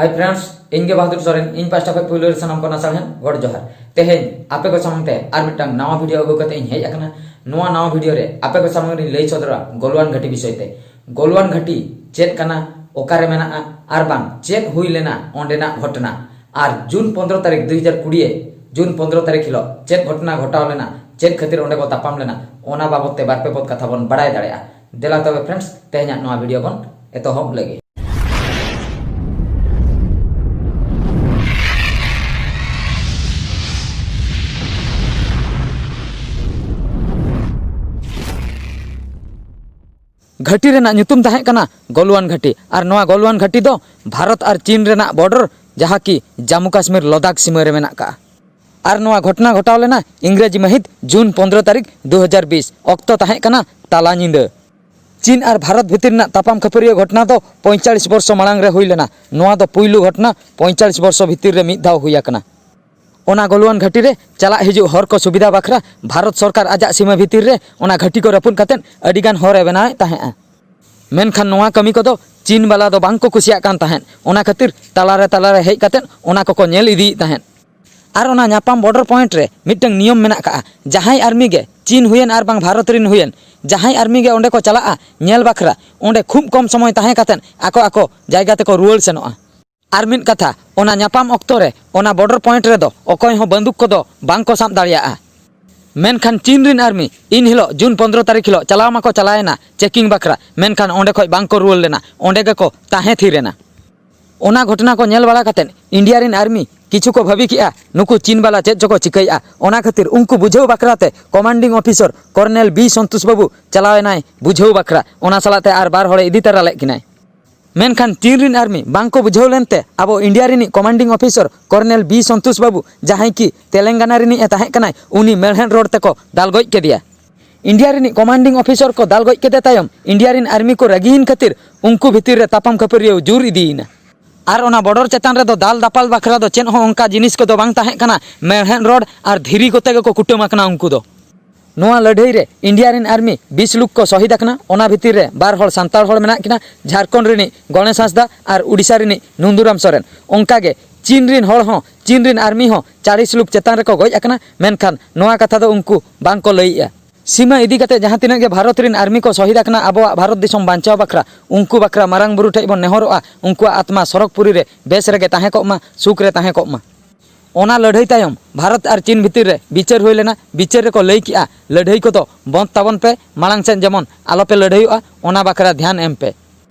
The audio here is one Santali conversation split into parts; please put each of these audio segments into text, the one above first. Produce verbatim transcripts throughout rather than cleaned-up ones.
Hi friends, ᱤᱧ ᱜᱮ ᱵᱟᱦᱟᱫᱩᱨ ᱥᱚᱨᱮᱱ, ᱤᱧ ᱯᱟᱥᱴᱟ ᱠᱷᱚᱱ ᱯᱩᱭᱞᱩ ᱨᱮ ᱥᱟᱱᱟᱢ ᱠᱚ ᱱᱟᱥᱟᱲ ᱦᱮᱸ ᱜᱚᱰ ᱡᱚᱦᱟᱨ᱾ ᱛᱮᱦᱮᱧ ᱟᱯᱮ ᱠᱚ ᱥᱟᱢᱟᱝ ᱛᱮ ᱟᱨ ᱢᱤᱫᱴᱟᱝ ᱱᱟᱣᱟ ᱵᱷᱤᱰᱤᱭᱳ ᱟᱹᱜᱩ ᱠᱟᱛᱮ ᱤᱧ ᱦᱮᱡ ᱟᱠᱟᱱᱟ᱾ ᱱᱚᱣᱟ ᱱᱟᱣᱟ ᱵᱷᱤᱰᱤᱭᱳ ᱨᱮ ᱟᱯᱮ ᱠᱚ ᱥᱟᱢᱟᱝ ᱨᱤᱧ ᱞᱟᱹᱭ ᱥᱚᱫᱚᱨᱟ ᱜᱚᱞᱣᱟᱱ ᱜᱷᱟᱹᱴᱤ ᱵᱤᱥᱚᱭ ᱛᱮ᱾ ᱜᱚᱞᱣᱟᱱ ᱜᱷᱟᱹᱴᱤ ᱪᱮᱫ ᱠᱟᱱᱟ, ᱚᱠᱟᱨᱮ ᱢᱮᱱᱟᱜᱼᱟ, ᱟᱨ ᱵᱟᱝ ᱪᱮᱫ ᱦᱩᱭ ᱞᱮᱱᱟ ᱚᱸᱰᱮᱱᱟᱜ ᱜᱷᱚᱴᱚᱱᱟ, ᱟᱨ ᱡᱩᱱ ᱯᱚᱱᱫᱽᱨᱚ ᱛᱟᱹᱨᱤᱠᱷ ᱫᱩ ᱦᱟᱡᱟᱨ ᱠᱩᱲᱤ, ᱡᱩᱱ ᱯᱚᱱᱫᱽᱨᱚ ᱛᱟᱹᱨᱤᱠᱷ ᱦᱤᱞᱳᱜ ᱪᱮᱫ ᱜᱷᱚᱴᱚᱱᱟ ᱜᱷᱚᱴᱟᱣ ᱞᱮᱱᱟ, ᱪᱮᱫ ᱠᱷᱟᱹᱛᱤᱨ ᱚᱸᱰᱮ ᱠᱚ ᱛᱟᱯᱟᱢ ᱞᱮᱱᱟ, ᱚᱱᱟ ᱵᱟᱵᱚᱫ ᱛᱮ ᱵᱟᱨ ᱯᱮ ᱯᱚᱫ ᱠᱟᱛᱷᱟ ᱵᱚᱱ ᱵᱟᱲᱟᱭ ᱫᱟᱲᱮᱭᱟᱜᱼᱟ᱾ ᱫᱮᱞᱟ ᱛᱚᱵᱮ friends, ᱛᱮᱦᱮᱧᱟᱜ ᱱᱚᱣᱟ ᱵᱷᱤᱰᱤᱭᱳ ᱵᱚᱱ ᱮᱛᱚᱦᱚᱵ ᱞᱮᱜᱮ᱾ ᱜᱷᱟᱹᱴᱤ ᱨᱮᱱᱟᱜ ᱧᱩᱛᱩᱢ ᱛᱟᱦᱮᱸ ᱠᱟᱱᱟ ᱜᱚᱞᱣᱟᱱ ᱜᱷᱟᱹᱴᱤ, ᱟᱨ ᱱᱚᱣᱟ ᱜᱚᱞᱣᱟᱱ ᱜᱷᱟᱹᱴᱤ ᱫᱚ ᱵᱷᱟᱨᱚᱛ ᱟᱨ ᱪᱤᱱ ᱨᱮᱱᱟᱜ border, ᱡᱟᱦᱟᱸ ᱠᱤ ᱡᱟᱢᱢᱩ ᱠᱟᱥᱢᱤᱨ ᱞᱚᱫᱟᱠ ᱥᱤᱢᱟᱹ ᱨᱮ ᱢᱮᱱᱟᱜ ᱠᱟᱜᱼᱟ᱾ ᱟᱨ ᱱᱚᱣᱟ ᱜᱷᱚᱴᱚᱱᱟ ᱜᱷᱚᱴᱟᱣ ᱞᱮᱱᱟ ᱤᱝᱨᱮᱡᱤ ᱢᱟᱹᱦᱤᱛ ᱡᱩᱱ ᱯᱚᱱᱫᱽᱨᱚ ᱛᱟᱹᱨᱤᱠᱷ ᱫᱩ ᱦᱟᱡᱟᱨ ᱵᱤᱥ, ᱚᱠᱛᱚ ᱛᱟᱦᱮᱸ ᱠᱟᱱᱟ ᱛᱟᱞᱟ ᱧᱤᱫᱟᱹ᱾ ᱪᱤᱱ ᱟᱨ ᱵᱷᱟᱨᱚᱛ ᱵᱷᱤᱛᱤᱨ ᱨᱮᱱᱟᱜ ᱛᱟᱯᱟᱢ ᱠᱷᱟᱹᱯᱟᱹᱨᱤᱭᱟᱹ ᱜᱷᱚᱴᱚᱱᱟ ᱫᱚ ᱯᱚᱸᱭᱛᱟᱞᱤᱥ ᱵᱚᱨᱥᱚ ᱢᱟᱲᱟᱝ ᱨᱮ ᱦᱩᱭ ᱞᱮᱱᱟ᱾ ᱱᱚᱣᱟ ᱫᱚ ᱯᱩᱭᱞᱩ ᱜᱷᱚᱴᱚᱱᱟ, ᱯᱚᱸᱭᱛᱟᱞᱤᱥ ᱵᱚᱨᱥᱚ ᱵᱷᱤᱛᱤᱨ ᱨᱮ ᱢᱤᱫ ᱫᱷᱟᱣ ᱦᱩᱭ ᱟᱠᱟᱱᱟ᱾ ᱚᱱᱟ ᱜᱚᱞᱣᱟᱱ ᱜᱷᱟᱹᱴᱤ ᱨᱮ ᱪᱟᱞᱟᱜ ᱦᱤᱡᱩᱜ ᱦᱚᱨ ᱠᱚ ᱥᱩᱵᱤᱫᱷᱟ ᱵᱟᱠᱷᱨᱟ ᱵᱷᱟᱨᱚᱛ ᱥᱚᱨᱠᱟᱨ ᱟᱡᱟᱜ ᱥᱤᱢᱟᱹ ᱵᱷᱤᱛᱤᱨ ᱨᱮ ᱚᱱᱟ ᱜᱷᱟᱹᱴᱤ ᱠᱚ ᱨᱟᱹᱯᱩᱫ ᱠᱟᱛᱮᱫ ᱟᱹᱰᱤ ᱜᱟᱱ ᱦᱚᱨ ᱮ ᱵᱮᱱᱟᱣᱮᱫ ᱛᱟᱦᱮᱸᱫᱼᱟ᱾ ᱢᱮᱱᱠᱷᱟᱱ ᱱᱚᱣᱟ ᱠᱟᱹᱢᱤ ᱠᱚᱫᱚ ᱪᱤᱱ ᱵᱟᱞᱟ ᱫᱚ ᱵᱟᱝ ᱠᱚ ᱠᱩᱥᱤᱭᱟᱜ ᱠᱟᱱ ᱛᱟᱦᱮᱸᱫ, ᱚᱱᱟ ᱠᱷᱟᱹᱛᱤᱨ ᱛᱟᱞᱟᱨᱮ ᱛᱟᱞᱟᱨᱮ ᱦᱮᱡ ᱠᱟᱛᱮᱫ ᱚᱱᱟ ᱠᱚᱠᱚ ᱧᱮᱞ ᱤᱫᱤᱭᱮᱫ ᱛᱟᱦᱮᱸᱫ᱾ ᱟᱨ ᱚᱱᱟ ᱧᱟᱯᱟᱢ border point ᱨᱮ ᱢᱤᱫᱴᱟᱝ ᱱᱤᱭᱚᱢ ᱢᱮᱱᱟᱜ ᱠᱟᱜᱼᱟ, ᱡᱟᱦᱟᱸᱭ army ᱜᱮ, ᱪᱤᱱ ᱦᱩᱭᱮᱱ ᱟᱨ ᱵᱟᱝ ᱵᱷᱟᱨᱚᱛ ᱨᱤᱱ ᱦᱩᱭᱮᱱ, ᱡᱟᱦᱟᱸᱭ army ᱜᱮ ᱚᱸᱰᱮ ᱠᱚ ᱪᱟᱞᱟᱜᱼᱟ ᱧᱮᱞ ᱵᱟᱠᱷᱨᱟ, ᱚᱸᱰᱮ ᱠᱷᱩᱵ ᱠᱚᱢ ᱥᱚᱢᱚᱭ ᱛᱟᱦᱮᱸ ᱠᱟᱛᱮᱫ ᱟᱠᱚ ᱟᱠᱚ ᱡᱟᱭᱜᱟ ᱛᱮᱠᱚ ᱨᱩᱣᱟᱹᱲ ᱥᱮᱱᱚᱜᱼᱟ᱾ ᱟᱨ ᱢᱤᱫ ᱠᱟᱛᱷᱟ, ᱚᱱᱟ ᱧᱟᱯᱟᱢ ᱚᱠᱛᱚ ᱨᱮ ᱚᱱᱟ border point ᱨᱮᱫᱚ ᱚᱠᱚᱭ ᱦᱚᱸ ᱵᱟᱹᱱᱫᱩᱠ ᱠᱚᱫᱚ ᱵᱟᱝ ᱠᱚ ᱥᱟᱵ ᱫᱟᱲᱮᱭᱟᱜᱼᱟ᱾ ᱢᱮᱱᱠᱷᱟᱱ ᱪᱤᱱ ᱨᱤᱱ army ᱤᱱ ᱦᱤᱞᱳᱜ ᱡᱩᱱ ᱯᱚᱱᱫᱽᱨᱚ ᱛᱟᱹᱨᱤᱠᱷ ᱦᱤᱞᱳᱜ ᱪᱟᱞᱟᱣ ᱢᱟᱠᱚ ᱪᱟᱞᱟᱣᱮᱱᱟ checking ᱵᱟᱠᱷᱨᱟ, ᱢᱮᱱᱠᱷᱟᱱ ᱚᱸᱰᱮ ᱠᱷᱚᱱ ᱵᱟᱝ ᱠᱚ ᱨᱩᱣᱟᱹᱲ ᱞᱮᱱᱟ, ᱚᱸᱰᱮ ᱜᱮᱠᱚ ᱛᱟᱦᱮᱸ ᱛᱷᱤᱨ ᱮᱱᱟ᱾ ᱚᱱᱟ ᱜᱷᱚᱴᱚᱱᱟ ᱠᱚ ᱧᱮᱞ ᱵᱟᱲᱟ ᱠᱟᱛᱮᱫ ᱤᱱᱰᱤᱭᱟ ᱨᱤᱱ army ᱠᱤᱪᱷᱩ ᱠᱚ ᱵᱷᱟᱹᱵᱤ ᱠᱮᱜᱼᱟ, ᱱᱩᱠᱩ ᱪᱤᱱ ᱵᱟᱞᱟ ᱪᱮᱫ ᱪᱚᱠᱚ ᱪᱤᱠᱟᱹᱭᱮᱜᱼᱟ᱾ ᱚᱱᱟ ᱠᱷᱟᱹᱛᱤᱨ ᱩᱱᱠᱩ ᱵᱩᱡᱷᱟᱹᱣ ᱵᱟᱠᱷᱨᱟ ᱛᱮ commanding officer Colonel B Santosh ᱵᱟᱹᱵᱩ ᱪᱟᱞᱟᱣ ᱮᱱᱟᱭ ᱵᱩᱡᱷᱟᱹᱣ ᱵᱟᱠᱷᱨᱟ, ᱚᱱᱟ ᱥᱟᱞᱟᱜ ᱛᱮ ᱟᱨ ᱵᱟᱨ ᱦᱚᱲᱮ ᱤᱫᱤ ᱛᱟᱨᱟ ᱞᱮᱫ ᱠᱤᱱᱟᱭ᱾ ᱢᱮᱱᱠᱷᱟᱱ ᱪᱤᱱ ᱨᱤᱱ army ᱵᱟᱝ ᱠᱚ ᱵᱩᱡᱷᱟᱹᱣ ᱞᱮᱱᱛᱮ ᱟᱵᱚ ᱤᱱᱰᱤᱭᱟ ᱨᱤᱱᱤᱡ commanding officer Colonel B Santosh ᱵᱟᱹᱵᱩ, ᱡᱟᱦᱟᱸᱭ ᱠᱤ ᱛᱮᱞᱮᱝᱜᱟᱱᱟ ᱨᱤᱱᱤᱡ ᱮ ᱛᱟᱦᱮᱸ ᱠᱟᱱᱟᱭ, ᱩᱱᱤ ᱢᱮᱬᱦᱮᱫ ᱨᱚᱰ ᱛᱮᱠᱚ ᱫᱟᱞ ᱜᱚᱡ ᱠᱮᱫᱮᱭᱟ᱾ ᱤᱱᱰᱤᱭᱟ ᱨᱤᱱᱤᱡ commanding officer ᱠᱚ ᱫᱟᱞ ᱜᱚᱡ ᱠᱮᱫᱮ ᱛᱟᱭᱚᱢ ᱤᱱᱰᱤᱭᱟ ᱨᱤᱱ army ᱠᱚ ᱨᱟᱹᱜᱤᱭᱮᱱ ᱠᱷᱟᱹᱛᱤᱨ ᱩᱱᱠᱩ ᱵᱷᱤᱛᱤᱨ ᱨᱮ ᱛᱟᱯᱟᱢ ᱠᱷᱟᱹᱯᱟᱹᱨᱤᱭᱟᱹᱣ ᱡᱳᱨ ᱤᱫᱤᱭᱮᱱᱟ᱾ ᱟᱨ ᱚᱱᱟ border ᱪᱮᱛᱟᱱ ᱨᱮᱫᱚ ᱫᱟᱞ ᱫᱟᱯᱟᱞ ᱵᱟᱠᱷᱨᱟ ᱫᱚ ᱪᱮᱫ ᱦᱚᱸ ᱚᱱᱠᱟ ᱡᱤᱱᱤᱥ ᱠᱚᱫᱚ ᱵᱟᱝ ᱛᱟᱦᱮᱸ ᱠᱟᱱᱟ, ᱢᱮᱬᱦᱮᱫ ᱨᱚᱰ ᱟᱨ ᱫᱷᱤᱨᱤ ᱠᱚᱛᱮ ᱜᱮᱠᱚ ᱠᱩᱴᱟᱹᱢ ᱟᱠᱟᱱᱟ ᱩᱱᱠᱩ ᱫᱚ᱾ ᱱᱚᱣᱟ ᱞᱟᱹᱲᱦᱟᱹᱭ ᱨᱮ ᱤᱱᱰᱤᱭᱟ ᱨᱮᱱ ᱟᱨᱢᱤ ᱵᱤᱥ ᱞᱩᱠ ᱠᱚ ᱥᱚᱦᱤᱫ ᱟᱠᱟᱱᱟ᱾ ᱚᱱᱟ ᱵᱷᱤᱛᱤᱨ ᱨᱮ ᱵᱟᱨ ᱦᱚᱲ ᱥᱟᱱᱛᱟᱲ ᱦᱚᱲ ᱢᱮᱱᱟᱜ ᱠᱤᱱᱟ, ᱡᱷᱟᱲᱠᱷᱚᱸᱰ ᱨᱤᱱᱤᱡ ᱜᱚᱬᱮᱥ ᱦᱟᱸᱥᱫᱟ ᱟᱨ ᱩᱰᱤᱥᱟ ᱨᱤᱱᱤᱡ ᱱᱩᱱᱫᱩᱨᱟᱢ ᱥᱚᱨᱮᱱ᱾ ᱚᱱᱠᱟ ᱜᱮ ᱪᱤᱱ ᱨᱤᱱ ᱦᱚᱲ ᱦᱚᱸ, ᱪᱤᱱ ᱨᱤᱱ ᱟᱨᱢᱤ ᱦᱚᱸ ᱪᱟᱞᱤᱥ ᱞᱩᱠ ᱪᱮᱛᱟᱱ ᱨᱮᱠᱚ ᱜᱚᱡ ᱟᱠᱟᱱᱟ, ᱢᱮᱱᱠᱷᱟᱱ ᱱᱚᱣᱟ ᱠᱟᱛᱷᱟ ᱫᱚ ᱩᱱᱠᱩ ᱵᱟᱝ ᱠᱚ ᱞᱟᱹᱭᱮᱜᱼᱟ᱾ ᱥᱤᱢᱟᱹ ᱤᱫᱤ ᱠᱟᱛᱮ ᱡᱟᱦᱟᱸ ᱛᱤᱱᱟᱹᱜ ᱜᱮ ᱵᱷᱟᱨᱚᱛ ᱨᱤᱱ ᱟᱨᱢᱤ ᱠᱚ ᱥᱚᱦᱤᱫ ᱟᱠᱟᱱᱟ ᱟᱵᱚᱣᱟᱜ ᱵᱷᱟᱨᱚᱛ ᱫᱤᱥᱚᱢ ᱵᱟᱧᱪᱟᱣ ᱵᱟᱠᱷᱨᱟ, ᱩᱱᱠᱩ ᱵᱟᱠᱷᱨᱟ ᱢᱟᱨᱟᱝ ᱵᱩᱨᱩ ᱴᱷᱮᱡ ᱵᱚᱱ ᱱᱮᱦᱚᱨᱚᱜᱼᱟ, ᱩᱱᱠᱩᱣᱟᱜ ᱟᱛᱢᱟ ᱥᱚᱨᱚᱜᱽᱯᱩᱨᱤ ᱨᱮ ᱵᱮᱥ ᱨᱮᱜᱮ ᱛᱟᱦᱮᱸ ᱠᱚᱜ ᱢᱟ, ᱥᱩᱠ ᱨᱮ ᱛᱟᱦᱮᱸ ᱠᱚᱜ ᱢᱟ᱾ ᱚᱱᱟ ᱞᱟᱹᱲᱦᱟᱹᱭ ᱛᱟᱭᱚᱢ ᱵᱷᱟᱨᱚᱛ ᱟᱨ ᱪᱤᱱ ᱵᱷᱤᱛᱤᱨ ᱨᱮ ᱵᱤᱪᱟᱹᱨ ᱦᱩᱭ ᱞᱮᱱᱟ᱾ ᱵᱤᱪᱟᱹᱨ ᱨᱮᱠᱚ ᱞᱟᱹᱭ ᱠᱮᱜᱼᱟ, ᱞᱟᱹᱲᱦᱟᱹᱭ ᱠᱚᱫᱚ ᱵᱚᱱᱫ ᱛᱟᱵᱚᱱ ᱯᱮ, ᱢᱟᱲᱟᱝ ᱥᱮᱫ ᱡᱮᱢᱚᱱ ᱟᱞᱚᱯᱮ ᱞᱟᱹᱲᱦᱟᱹᱭᱚᱜᱼᱟ, ᱚᱱᱟ ᱵᱟᱠᱷᱨᱟ ᱫᱷᱮᱭᱟᱱ ᱮᱢ ᱯᱮ᱾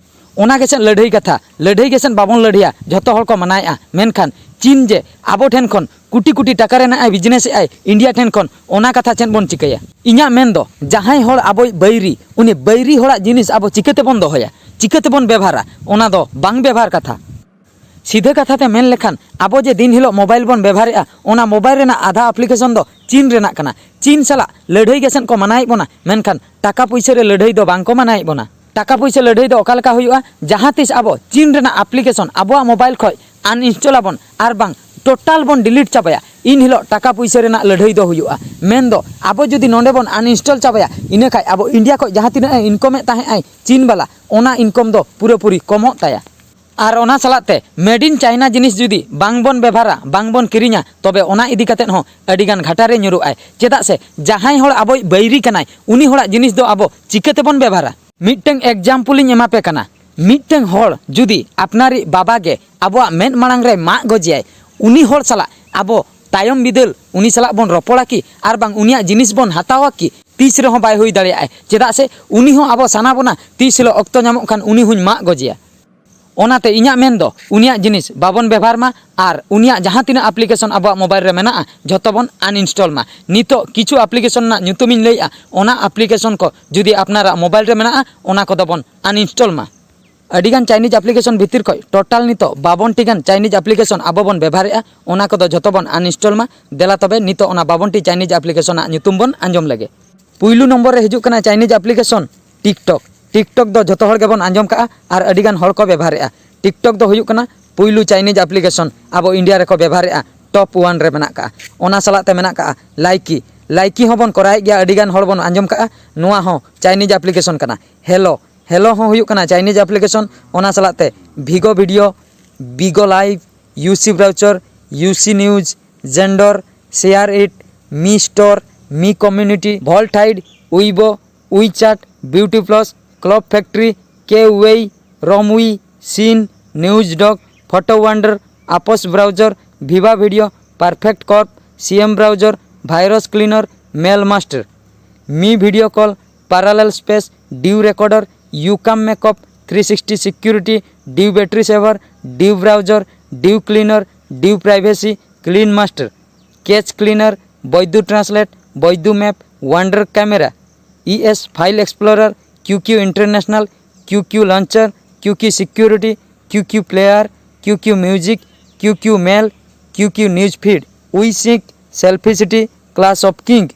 ᱚᱱᱟ ᱜᱮᱥᱮ ᱞᱟᱹᱲᱦᱟᱹᱭ ᱠᱟᱛᱷᱟ, ᱞᱟᱹᱲᱦᱟᱹᱭ ᱜᱮᱥᱮ ᱵᱟᱵᱚᱱ ᱞᱟᱹᱲᱦᱟᱹᱭᱟ, ᱡᱷᱚᱛᱚ ᱦᱚᱲ ᱠᱚ ᱢᱟᱱᱟᱭᱮᱜᱼᱟ, ᱢᱮᱱᱠᱷᱟᱱ ᱪᱤᱱ ᱡᱮ ᱟᱵᱚ ᱴᱷᱮᱱ ᱠᱷᱚᱱ ᱠᱩᱴᱤ ᱠᱩᱴᱤ ᱴᱟᱠᱟ ᱨᱮᱱᱟᱜ ᱮ ᱵᱤᱡᱽᱱᱮᱥ ᱮᱜᱼᱟᱭ ᱤᱱᱰᱤᱭᱟ ᱴᱷᱮᱱ ᱠᱷᱚᱱ, ᱚᱱᱟ ᱠᱟᱛᱷᱟ ᱪᱮᱫ ᱵᱚᱱ ᱪᱤᱠᱟᱹᱭᱟ? ᱤᱧᱟᱹᱜ ᱢᱮᱱ ᱫᱚ, ᱡᱟᱦᱟᱸᱭ ᱦᱚᱲ ᱟᱵᱚᱭ ᱵᱟᱹᱭᱨᱤ, ᱩᱱᱤ ᱵᱟᱹᱭᱨᱤ ᱦᱚᱲᱟᱜ ᱡᱤᱱᱤᱥ ᱟᱵᱚ ᱪᱤᱠᱟᱹ ᱛᱮᱵᱚᱱ ᱫᱚᱦᱚᱭᱟ, ᱪᱤᱠᱟᱹ ᱛᱮᱵᱚᱱ ᱵᱮᱵᱷᱟᱨᱟ, ᱚᱱᱟ ᱫᱚ ᱵᱟᱝ ᱵᱮᱵᱷᱟᱨ ᱠᱟᱛᱷᱟ᱾ ᱥᱤᱫᱷᱟᱹ ᱠᱟᱛᱷᱟ ᱛᱮ ᱢᱮᱱ ᱞᱮᱠᱷᱟᱱ, ᱟᱵᱚ ᱡᱮ ᱫᱤᱱ ᱦᱤᱞᱳᱜ ᱢᱳᱵᱟᱭᱤᱞ ᱵᱚᱱ ᱵᱮᱵᱷᱟᱨᱮᱜᱼᱟ, ᱚᱱᱟ ᱢᱳᱵᱟᱭᱤᱞ ᱨᱮᱱᱟᱜ ᱟᱫᱷᱟ ᱟᱯᱞᱤᱠᱮᱥᱚᱱ ᱫᱚ ᱪᱤᱱ ᱨᱮᱱᱟᱜ ᱠᱟᱱᱟ᱾ ᱪᱤᱱ ᱥᱟᱞᱟᱜ ᱞᱟᱹᱲᱦᱟᱹᱭ ᱜᱮ ᱥᱮᱫ ᱠᱚ ᱢᱟᱱᱟᱭᱮᱫ ᱵᱚᱱᱟ, ᱢᱮᱱᱠᱷᱟᱱ ᱴᱟᱠᱟ ᱯᱩᱭᱥᱟᱹ ᱨᱮ ᱞᱟᱹᱲᱦᱟᱹᱭ ᱫᱚ ᱵᱟᱝ ᱠᱚ ᱢᱟᱱᱟᱭᱮᱫ ᱵᱚᱱᱟ᱾ ᱴᱟᱠᱟ ᱯᱩᱭᱥᱟᱹ ᱞᱟᱹᱲᱦᱟᱹᱭ ᱫᱚ ᱚᱠᱟ ᱞᱮᱠᱟ ᱦᱩᱭᱩᱜᱼᱟ? ᱡᱟᱦᱟᱸ ᱛᱤᱥ ᱟᱵᱚ ᱪᱤᱱ ᱨᱮᱱᱟᱜ ᱟᱯᱞᱤᱠᱮᱥᱚᱱ ᱟᱵᱚᱣᱟᱜ ᱢᱳᱵᱟᱭᱤᱞ ᱠᱷᱚᱡ ᱟᱱᱤᱱᱥᱴᱚᱞ ᱟᱵᱚᱱ ᱟᱨ ᱵᱟᱝ ᱴᱳᱴᱟᱞ ᱵᱚᱱ ᱰᱤᱞᱤᱴ ᱪᱟᱵᱟᱭᱟ, ᱤᱱ ᱦᱤᱞᱳᱜ ᱴᱟᱠᱟ ᱯᱩᱭᱥᱟᱹ ᱨᱮᱱᱟᱜ ᱞᱟᱹᱲᱦᱟᱹᱭ ᱫᱚ ᱦᱩᱭᱩᱜᱼᱟ᱾ ᱢᱮᱱᱫᱚ ᱟᱵᱚ ᱡᱩᱫᱤ ᱱᱚᱰᱮ ᱵᱚᱱ ᱟᱱᱤᱱᱥᱴᱚᱞ ᱪᱟᱵᱟᱭᱟ, ᱤᱱᱟᱹ ᱠᱷᱟᱡ ᱟᱵᱚ ᱤᱱᱰᱤᱭᱟ ᱠᱷᱚᱡ ᱡᱟᱦᱟᱸ ᱛᱤᱱᱟᱹᱜ ᱮ ᱤᱱᱠᱚᱢᱮᱫ ᱛᱟᱦᱮᱸᱜ ᱟᱭ ᱪᱤᱱ ᱵᱟᱞᱟ, ᱚᱱᱟ ᱤᱱᱠᱚᱢ ᱫᱚ ᱯᱩᱨᱟᱹᱯᱩᱨᱤ ᱠᱚᱢᱚᱜ ᱛᱟᱭᱟ᱾ ᱟᱨ ᱚᱱᱟ ᱥᱟᱞᱟᱜ ᱛᱮ ᱢᱮᱰ ᱤᱱ ᱪᱟᱭᱱᱟ ᱡᱤᱱᱤᱥ ᱡᱩᱫᱤ ᱵᱟᱝ ᱵᱚᱱ ᱵᱮᱵᱷᱟᱨᱟ, ᱵᱟᱝ ᱵᱚᱱ ᱠᱤᱨᱤᱧᱟ, ᱛᱚᱵᱮ ᱚᱱᱟ ᱤᱫᱤ ᱠᱟᱛᱮᱫ ᱦᱚᱸ ᱟᱹᱰᱤ ᱜᱟᱱ ᱜᱷᱟᱴᱟ ᱨᱮ ᱧᱩᱨᱩᱜ ᱟᱭ᱾ ᱪᱮᱫᱟᱜ ᱥᱮ ᱡᱟᱦᱟᱸᱭ ᱦᱚᱲ ᱟᱵᱚᱭᱤᱡ ᱵᱟᱹᱭᱨᱤ ᱠᱟᱱᱟᱭ, ᱩᱱᱤ ᱦᱚᱲᱟᱜ ᱡᱤᱱᱤᱥ ᱫᱚ ᱟᱵᱚ ᱪᱤᱠᱟᱹ ᱛᱮᱵᱚᱱ ᱵᱮᱵᱷᱟᱨᱟ? ᱢᱤᱫᱴᱟᱝ ᱮᱠᱡᱟᱢᱯᱚᱞ ᱤᱧ ᱮᱢᱟ ᱯᱮ ᱠᱟᱱᱟ᱾ ᱢᱤᱫᱴᱟᱝ ᱦᱚᱲ ᱡᱩᱫᱤ ᱟᱯᱱᱟᱨᱤᱡ ᱵᱟᱵᱟ ᱜᱮ ᱟᱵᱚᱣᱟᱜ ᱢᱮᱫ ᱢᱟᱲᱟᱝ ᱨᱮ ᱢᱟᱜ ᱜᱚᱡᱮᱭᱟᱭ, ᱩᱱᱤ ᱦᱚᱲ ᱥᱟᱞᱟᱜ ᱟᱵᱚ ᱛᱟᱭᱚᱢ ᱵᱤᱫᱟᱹᱞ ᱩᱱᱤ ᱥᱟᱞᱟᱜ ᱵᱚᱱ ᱨᱚᱯᱚᱲᱟ ᱠᱤ ᱟᱨ ᱵᱟᱝ ᱩᱱᱤᱭᱟᱜ ᱡᱤᱱᱤᱥ ᱵᱚᱱ ᱦᱟᱛᱟᱣᱟ ᱠᱤ? ᱛᱤᱥ ᱨᱮᱦᱚᱸ ᱵᱟᱭ ᱦᱩᱭ ᱫᱟᱲᱮᱭᱟᱜᱼᱟ᱾ ᱪᱮᱫᱟᱜ ᱥᱮ ᱩᱱᱤ ᱦᱚᱸ ᱟᱵᱚ ᱥᱟᱱᱟ ᱵᱚᱱᱟ, ᱛᱤᱥ ᱦᱤᱞᱳᱜ ᱚᱠᱛᱚ ᱧᱟᱢᱚᱜ ᱠᱷᱟᱱ ᱩᱱᱤ ᱦᱚᱸᱧ ᱢᱟᱜ ᱜᱚᱡᱮᱭᱟ᱾ ᱚᱱᱟᱛᱮ ᱤᱧᱟᱹᱜ ᱢᱮᱱ ᱫᱚ, ᱩᱱᱤᱭᱟᱜ ᱡᱤᱱᱤᱥ ᱵᱟᱵᱚᱱ ᱵᱮᱵᱷᱟᱨ ᱢᱟ ᱟᱨ ᱩᱱᱤᱭᱟᱜ ᱡᱟᱦᱟᱸ ᱛᱤᱱᱟᱹᱜ ᱟᱯᱞᱤᱠᱮᱥᱚᱱ ᱟᱵᱚᱣᱟᱜ ᱢᱳᱵᱟᱭᱤᱞ ᱨᱮ ᱢᱮᱱᱟᱜᱼᱟ, ᱡᱷᱚᱛᱚ ᱵᱚᱱ ᱟᱱᱤᱱᱥᱴᱚᱞ ᱢᱟ᱾ ᱱᱤᱛᱚᱜ ᱠᱤᱪᱷᱩ ᱟᱯᱞᱤᱠᱮᱥᱚᱱ ᱨᱮᱱᱟᱜ ᱧᱩᱛᱩᱢᱤᱧ ᱞᱟᱹᱭᱮᱜᱼᱟ, ᱚᱱᱟ ᱟᱯᱞᱤᱠᱮᱥᱚᱱ ᱠᱚ ᱡᱩᱫᱤ ᱟᱯᱱᱟᱨᱟᱜ ᱢᱳᱵᱟᱭᱤᱞ ᱨᱮ ᱢᱮᱱᱟᱜᱼᱟ, ᱚᱱᱟ ᱠᱚᱫᱚ ᱵᱚᱱ ᱟᱱᱤᱱᱥᱴᱚᱞ ᱢᱟ᱾ ᱟᱹᱰᱤᱜᱟᱱ ᱪᱟᱭᱱᱤᱡᱽ ᱟᱯᱞᱤᱠᱮᱥᱚᱱ ᱵᱷᱤᱛᱤᱨ ᱠᱷᱚᱡ ᱴᱳᱴᱟᱞ ᱱᱤᱛᱚᱜ ᱵᱟᱵᱚᱱ ᱴᱤ ᱜᱟᱱ ᱪᱟᱭᱱᱤᱡᱽ ᱟᱯᱞᱤᱠᱮᱥᱚᱱ ᱟᱵᱚ ᱵᱚᱱ ᱵᱮᱵᱷᱟᱨᱮᱜᱼᱟ, ᱚᱱᱟ ᱠᱚᱫᱚ ᱡᱷᱚᱛᱚ ᱵᱚᱱ ᱟᱱᱤᱱᱥᱴᱚᱞ ᱢᱟ᱾ ᱫᱮᱞᱟ ᱛᱚᱵᱮ ᱱᱤᱛᱚᱜ ᱚᱱᱟ ᱵᱟᱵᱚᱱ ᱴᱤ ᱪᱟᱭᱱᱤᱡᱽ ᱟᱯᱞᱤᱠᱮᱥᱚᱱ ᱟᱜ ᱧᱩᱛᱩᱢ ᱵᱚᱱ ᱟᱸᱡᱚᱢ ᱞᱮᱜᱮ᱾ ᱯᱩᱭᱞᱩ ᱱᱚᱢᱵᱚᱨ ᱨᱮ ᱦᱤᱡᱩᱜ ᱠᱟᱱᱟ ᱪᱟᱭᱱᱤᱡᱽ ᱟᱯᱞᱤᱠᱮᱥᱚᱱ ᱴᱤᱠᱴᱚᱠ᱾ ᱴᱤᱠᱴᱚᱠ ᱫᱚ ᱡᱷᱚᱛᱚ ᱦᱚᱲ ᱜᱮᱵᱚᱱ ᱟᱸᱡᱚᱢ ᱠᱟᱜᱼᱟ ᱟᱨ ᱟᱹᱰᱤᱜᱟᱱ ᱦᱚᱲ ᱠᱚ ᱵᱮᱵᱷᱟᱨᱮᱜᱼᱟ᱾ ᱴᱤᱠᱴᱚᱠ ᱫᱚ ᱦᱩᱭᱩᱜ ᱠᱟᱱᱟ ᱯᱩᱭᱞᱩ ᱪᱟᱭᱱᱤᱡᱽ ᱟᱯᱞᱤᱠᱮᱥᱚᱱ ᱟᱵᱚ ᱤᱱᱰᱤᱭᱟ ᱨᱮᱠᱚ ᱵᱮᱵᱷᱟᱨᱮᱜᱼᱟ, ᱴᱚᱯ ᱚᱣᱟᱱ ᱨᱮ ᱢᱮᱱᱟᱜ ᱠᱟᱜᱼᱟ᱾ ᱚᱱᱟ ᱥᱟᱞᱟᱜ ᱛᱮ ᱢᱮᱱᱟᱜ ᱠᱟᱜᱼᱟ ᱞᱟᱭᱠᱤ᱾ ᱞᱟᱭᱠᱤ ᱦᱚᱸᱵᱚᱱ ᱠᱚᱨᱟᱣᱮᱫ ᱜᱮᱭᱟ, ᱟᱹᱰᱤᱜᱟᱱ ᱦᱚᱲ ᱵᱚᱱ ᱟᱸᱡᱚᱢ ᱠᱟᱜᱼᱟ᱾ ᱱᱚᱣᱟ ᱦᱚᱸ ᱪᱟᱭᱱᱤᱡᱽ ᱟᱯᱞᱤᱠᱮᱥᱚᱱ ᱠᱟᱱᱟ᱾ ᱦᱮᱞᱳ, ᱦᱮᱞᱳ ᱦᱚᱸ ᱦᱩᱭᱩᱜ ᱠᱟᱱᱟ ᱪᱟᱭᱱᱤᱡᱽ ᱟᱯᱞᱤᱠᱮᱥᱚᱱ᱾ ᱚᱱᱟ ᱥᱟᱞᱟᱜ ᱛᱮ Bigo video, Bigo live, UC browser, UC news, Xender, share it, Mi store, Mi community, ᱵᱷᱚᱞᱴᱟᱭᱤᱰ, Weibo, WeChat, beauty plus, club factory, Kwai, Romwe, Shein, news dog, photo wonder, APUS browser, Viva video, perfect corp, C M browser, virus cleaner, mail master, Mi video call, parallel space, DU recorder, YouCam makeup, three sixty security, DU battery saver, DU browser, DU cleaner, DU privacy, clean master, cache cleaner, Baidu translate, Baidu map, wonder camera, E S file explorer, Q Q international, Q Q launcher, Q Q security, Q Q player, Q Q music, Q Q mail, Q Q news feed, WeSing, selfie city, clash of kings.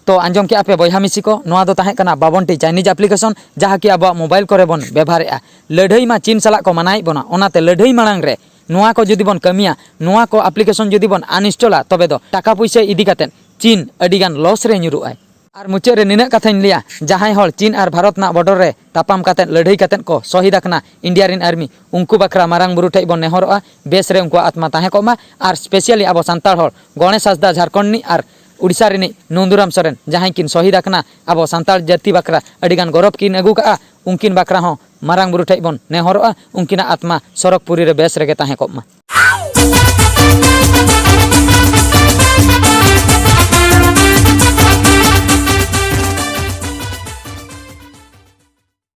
ᱛᱚ ᱟᱸᱡᱚᱢ ᱠᱮᱜᱼᱟ ᱯᱮ ᱵᱚᱭᱦᱟ ᱢᱤᱥᱤ ᱠᱚ, ᱱᱚᱣᱟ ᱫᱚ ᱛᱟᱦᱮᱸ ᱠᱟᱱᱟ ᱵᱟᱵᱚᱱᱴᱤ ᱪᱟᱭᱱᱤᱡᱽ ᱟᱯᱞᱤᱠᱮᱥᱚᱱ, ᱡᱟᱦᱟᱸ ᱠᱤ ᱟᱵᱚᱣᱟᱜ ᱢᱳᱵᱟᱭᱤᱞ ᱠᱚᱨᱮ ᱵᱚᱱ ᱵᱮᱵᱷᱟᱨᱮᱜᱼᱟ᱾ ᱞᱟᱹᱲᱦᱟᱹᱭ ᱢᱟ ᱪᱤᱱ ᱥᱟᱞᱟᱜ ᱠᱚ ᱢᱟᱱᱟᱭᱮᱫ ᱵᱚᱱᱟ, ᱚᱱᱟᱛᱮ ᱞᱟᱹᱲᱦᱟᱹᱭ ᱢᱟᱲᱟᱝ ᱨᱮ ᱱᱚᱣᱟ ᱠᱚ ᱡᱩᱫᱤ ᱵᱚᱱ ᱠᱟᱹᱢᱤᱭᱟ, ᱱᱚᱣᱟ ᱠᱚ ᱟᱯᱞᱤᱠᱮᱥᱚᱱ ᱡᱩᱫᱤ ᱵᱚᱱ ᱟᱱᱤᱱᱥᱴᱚᱞᱟ, ᱛᱚᱵᱮ ᱫᱚ ᱴᱟᱠᱟ ᱯᱩᱭᱥᱟᱹ ᱤᱫᱤ ᱠᱟᱛᱮᱫ ᱪᱤᱱ ᱟᱹᱰᱤᱜᱟᱱ ᱞᱚᱥ ᱨᱮ ᱧᱩᱨᱩᱜᱼᱟᱭ᱾ ᱟᱨ ᱢᱩᱪᱟᱹᱫ ᱨᱮ ᱱᱤᱱᱟᱹᱜ ᱠᱟᱛᱷᱟᱧ ᱞᱟᱹᱭᱟ, ᱡᱟᱦᱟᱸᱭ ᱦᱚᱲ ᱪᱤᱱ ᱟᱨ ᱵᱷᱟᱨᱚᱛ ᱨᱮᱱᱟᱜ ᱵᱚᱰᱚᱨ ᱨᱮ ᱛᱟᱯᱟᱢ ᱠᱟᱛᱮᱫ, ᱞᱟᱹᱲᱦᱟᱹᱭ ᱠᱟᱛᱮᱫ ᱠᱚ ᱥᱚᱦᱤᱫ ᱟᱠᱟᱱᱟ ᱤᱱᱰᱤᱭᱟ ᱨᱮᱱ ᱟᱨᱢᱤ, ᱩᱱᱠᱩ ᱵᱟᱠᱷᱨᱟ ᱢᱟᱨᱟᱝ ᱵᱩᱨᱩ ᱴᱷᱮᱡ ᱵᱚᱱ ᱱᱮᱦᱚᱨᱚᱜᱼᱟ, ᱵᱮᱥ ᱨᱮ ᱩᱱᱠᱩᱣᱟᱜ ᱟᱛᱢᱟ ᱛᱟᱦᱮᱸ ᱠᱚᱜ ᱢᱟ᱾ ᱟᱨ ᱥᱯᱮᱥᱟᱞᱤ ᱟᱵᱚ ᱥᱟᱱᱛᱟᱲ ᱦᱚᱲ, ᱜᱚᱬᱮᱥ ᱦᱟᱸᱥᱫᱟ ᱡᱷᱟᱲᱠᱷᱚᱸᱰ ᱨᱤᱱᱤᱡ ᱟᱨ ᱩᱲᱤᱥᱥᱟ ᱨᱤᱱᱤᱡ ᱱᱚᱱᱫᱩᱨᱟᱢ ᱥᱚᱨᱮᱱ, ᱡᱟᱦᱟᱸᱭ ᱠᱤᱱ ᱥᱚᱦᱤᱫ ᱟᱠᱟᱱᱟ ᱟᱵᱚ ᱥᱟᱱᱛᱟᱲ ᱡᱟᱹᱛᱤ ᱵᱟᱠᱷᱨᱟ ᱟᱹᱰᱤᱜᱟᱱ ᱜᱚᱨᱚᱵᱽ ᱠᱤᱱ ᱟᱹᱜᱩ ᱠᱟᱜᱼᱟ, ᱩᱱᱠᱤᱱ ᱵᱟᱠᱷᱨᱟ ᱦᱚᱸ ᱢᱟᱨᱟᱝ ᱵᱩᱨᱩ ᱴᱷᱮᱡ ᱵᱚᱱ ᱱᱮᱦᱚᱨᱚᱜᱼᱟ, ᱩᱱᱠᱤᱱᱟᱜ ᱟᱛᱢᱟ ᱥᱚᱨᱚᱜᱽ ᱯᱩᱨᱤ ᱨᱮ ᱵᱮᱥ ᱨᱮᱜᱮ ᱛᱟᱦᱮᱸ ᱠᱚᱜ ᱢᱟ᱾